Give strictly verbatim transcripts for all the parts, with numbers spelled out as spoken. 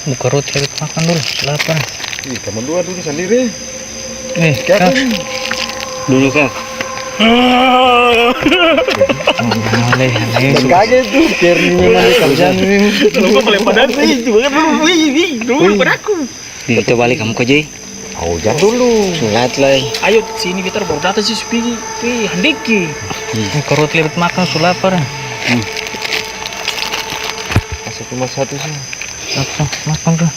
Buka roti, habis makan dulu, lapar. Ih, kamu dua dulu sendiri. Eh, Kak. Dulu, Kak. Boleh, boleh. Kaget tuh, Kerni memang kerjaan ini. Kalau gua paling padan sih, itu banget dulu. Wih, wih, dulu padaku. Nih, kita balik kamu ke Jai. Hujan dulu. Sulat lai. Ayo, sini kita baru datang sih, Supi. Wih, handiki. Hmm. Buka roti, habis makan, su lapar. Hmm. Kasih cuma satu sih. Apa? Makan tuh.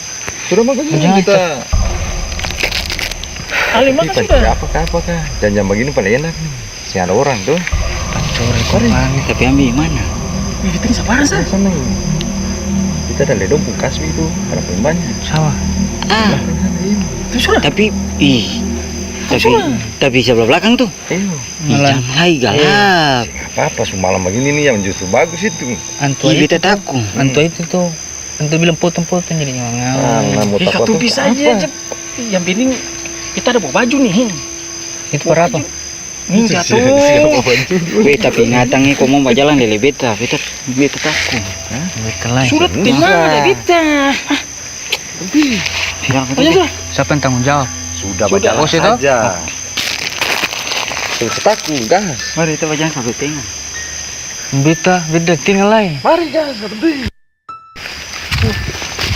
Sudah makan ini kita. Ali, makan sudah. Apa kah, apa kah? Jam-jam begini paling enak nih. Seng ada orang tuh. Pancuri kompani. Tapi ambil di mana? Ih, kita ini sabaran, sa. Sana, sana. Kita ada ledong pung kasbi itu, ada pung banyak. Sawah. Ah. Belakang sana, iya. Itu sudah. Tapi, ih. Tapi, tapi sebelah belakang tuh. Iya. Ih, jang lai, galap. Eh, apa-apa, su malam begini nih yang justru bagus itu. Antua itu tuh. Ih, beta taku. Antua itu tuh. Antua bilang potong-potong jadi ngawang-ngawang. Ah, ih, katupi saja, cep. Yang penting kita ada bawa baju nih. Itu par apa? Ini jatuh. Weh, tapi ingatang e, ko mau bajalang deng beta, beta, beta taku. Hah? Beta lai. Sudah tenang ada beta. Hah? Ayo, sudah. Siapa yang tanggung jawab? Sudah, bajalang saja. Sudah taku, gas. Mari, kita bajalang sampai tenga. Beta, beta tenga lai. Mari, gas, lebih.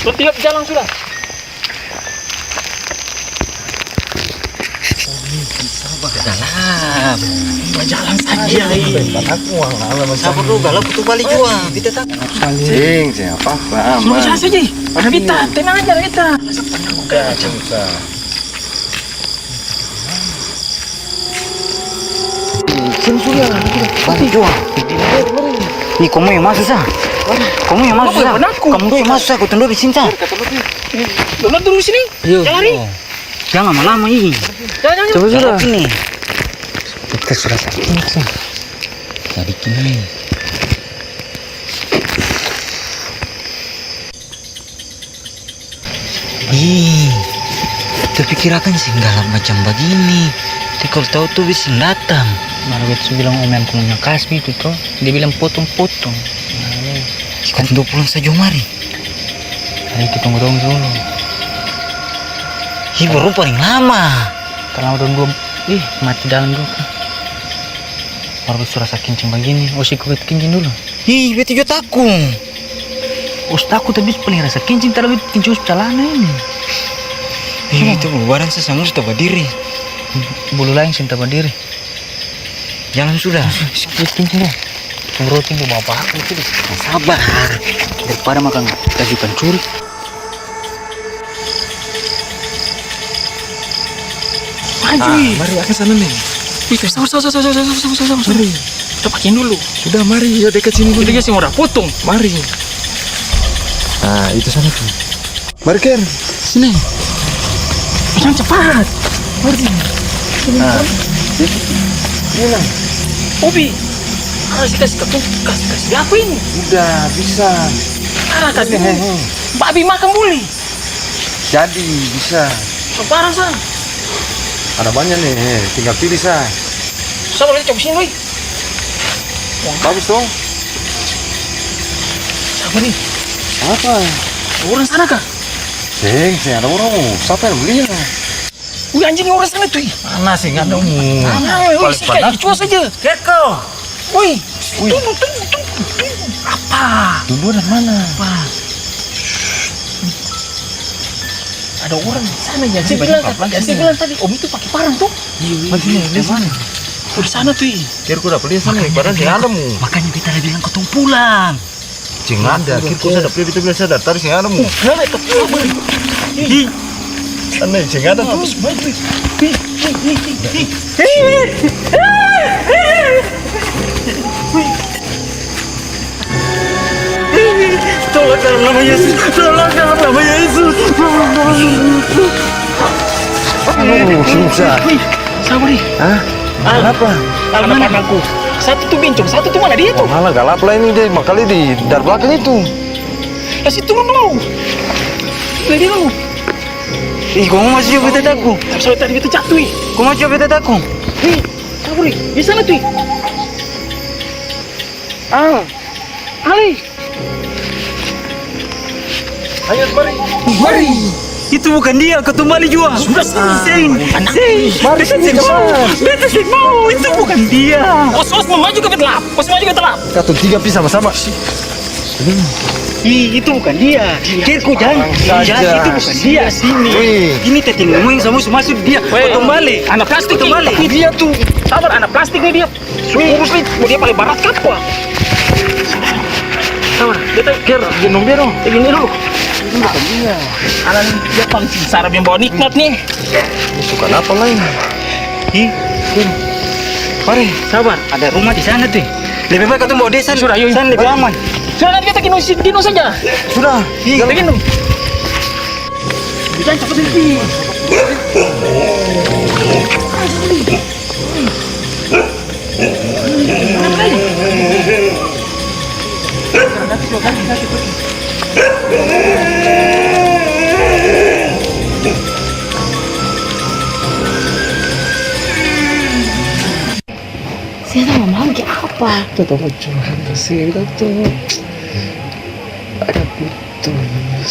Bertiap jalan sudah. Sabar, dalam. Bajalang saja, eh. Sabar dulu, galap tu bale jua. Beta tak. Seng, seng apa-apa, aman. Suruh saja, eh. Ada beta, tenang aja, beta. Udah, susah. Sini sudah, sudah. Mari jua. Mari, mari. Ih, komo yang maso sa. Mari. Komo yang maso sa. Apa yang panaku? Kamu dua yang maso sa, kotong dua di sini sa. Dona dulu sini. Iya. Jangan lari. Jangan lama-lama ini. Jangan, jangan. Coba sudah. Ini. Kita sudah sakit sa. Jadi kini. Ih, beta pikir akang seng galap macam bagini. Tapi kalu tau tu beta seng datang. Baru beta su bilang om yang punya kasbi itu to, dia bilang potong-potong. Nah, ih. Kong dua pulang saja mari. Ayo, kita tunggu dong dulu. Ih, baru paling lama. Terlama dong dua, ih, mati dalam dulu. Baru su rasa kencing bagini, ose iko kencing dulu. Ih, beta jua taku. Os taku, tapi paling rasa kencing, tar beta kencing os calana ini. Ih, itu bulu badan sa samua su tabadiri. Bulu laeng seng tabadiri. Jalan sudah. Kencing dong. Roti dong bawa apa itu deh. Sabar. Daripada makan kasbi pancuri. Maju, ah, ih. Mari, akang sana, Neng. Wih, sabar, sabar, sabar. Mari. Kita pakein dulu. Sudah, mari, ya, dekat sini dulu. Kita kasih orang potong. Mari. Nah, itu sana tuh. Mari, Ker. Sini. Yang cepat. Mari. Nah, sini. Sini, Neng. Obi. Ah, sih, kasih ketuk, kasih, kasih apa ini? Udah, bisa. Ah, kasih. Ini, he, he. Babi makan buli. Jadi, bisa. Sabarang sa. Ada banyak nih, he, tinggal pilih sa. Sabar, beta coba sini, Roy. Bagus to? Sabar nih. Apa? Ada orang sana kah? Seng, seng ada orang. Sapa yang beli ya? Wih, anjing, orang sana tuh, ih. Mana seng ada orang? Mana, wih, paling sikat, panas. Kecoa saja. Keko. Woi, woi. Tunggu, tunggu, tunggu, tunggu. Apa? Tunggu dari mana? Apa? Ada orang di sana ya. Saya bilang tadi, saya bilang tadi, om itu pakai parang tuh. Iya, iya, iya. Di mana? Oh, di sana tuh, ih. Biar ku dapat lihat sana, padahal seng ada mu. Makanya beta ada bilang katong pulang. Seng ada, kira ku sadar, beta bilang sadar, tapi seng ada mu. Ih. Sana seng ada tuh. Tolong dalam nama Yesus, tolong dalam nama Yesus, tolong dalam nama Yesus. Aduh, susah. Sabar, ih. Hah? Al. Kenapa? Al, mana? Satu tuh bencong, satu tuh mana dia tuh? Oh, malah galap lah ini deh, makanya di dari belakang itu. Kasih turun dulu. Lagi dulu. Ih, kong masih jua beta taku. Tapi soalnya tadi beta jatuh, ih. Kong masih jua beta taku. Ih, sabar, ih. Di sana tuh, ih. Al. Ali. Ayo, mari. Mari. Itu bukan dia, katong bale jua. Sudah, sudah. Seng, seng. Mari, beta seng mau. Beta seng mau. Itu bukan dia. Os, os, mau maju ka beta lap. Os, maju ka beta lap. Katong tiga pi sama-sama. Ih, itu bukan dia. Ker, ko jang. Jang, itu bukan dia. Sini. Weh. Ini tete ngomong yang sama su masuk dia. Weh. Katong bale. Ana plastik. Katong bale. Dia tuh. Sabar, ana plastik nih dia. Su kurus nih, mau dia paling barat kapa? Sabar, beta ker, gendong dia dong. Eh, gini dulu. Ini bukan dia. Alan, dia pang sengsara yang bawa nikmat nih. Ini suka apa lain? Ih, ker. Mari. Sabar, ada rumah di sana tuh. Lebih baik katong bawa dia sana. Sudah, ayo, ayo. Sana lebih aman. Sudah, nanti kita gendong si Dino saja. Sudah. Ih, kita gendong. Bisa cepat sedikit. Saya sama mama bikin apa? Kita mau curhat ke sini tuh. Ada Tuh.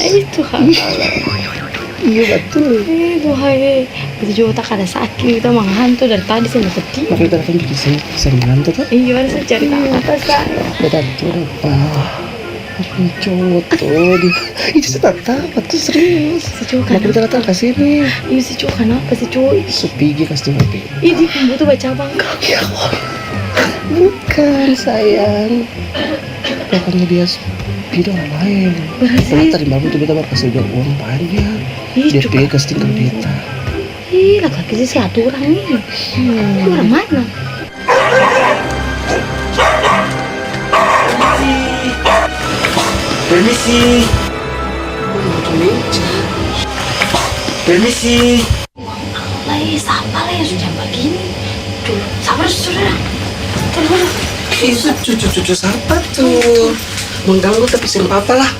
Eh, Tuhan Allah. Iya, batul. Eh, Tuhan, eh. Itu juga tak ada sakit, kita manghantu dari tadi sampai tadi. Makanya tadi kan bikin saya, saya manghantu, kan? Iya, ada saya cari apa, sayang? Beta tuh, apa? Aku cowok tuh, di, itu saya tak tahu, tuh serius. Si cowok. Makanya kenapa? Beta datang ke sini. Iya, si cowok kenapa, si cowok? Su pigi, kasih tinggal pigi. Ih, dia pembutuh baca bangkang. Ya Allah. Bukan, sayang. Pokoknya dia s-, pi dong laeng. Berarti. Padahal tadi malam tuh beta baru kasih dia uang banyak. Ih, dia cukup. Pigi kasih tinggal beta. Ih, laki-laki sih aturan nih. Hmm. Ini orang mana? Permisi. Permisi. Wah, lai, sapa lai yang su jam bagini? Duh, sabar, su, sudah. Sabar. Itu cucu-cucu sapa tuh? Mengganggu tapi seng papa lah.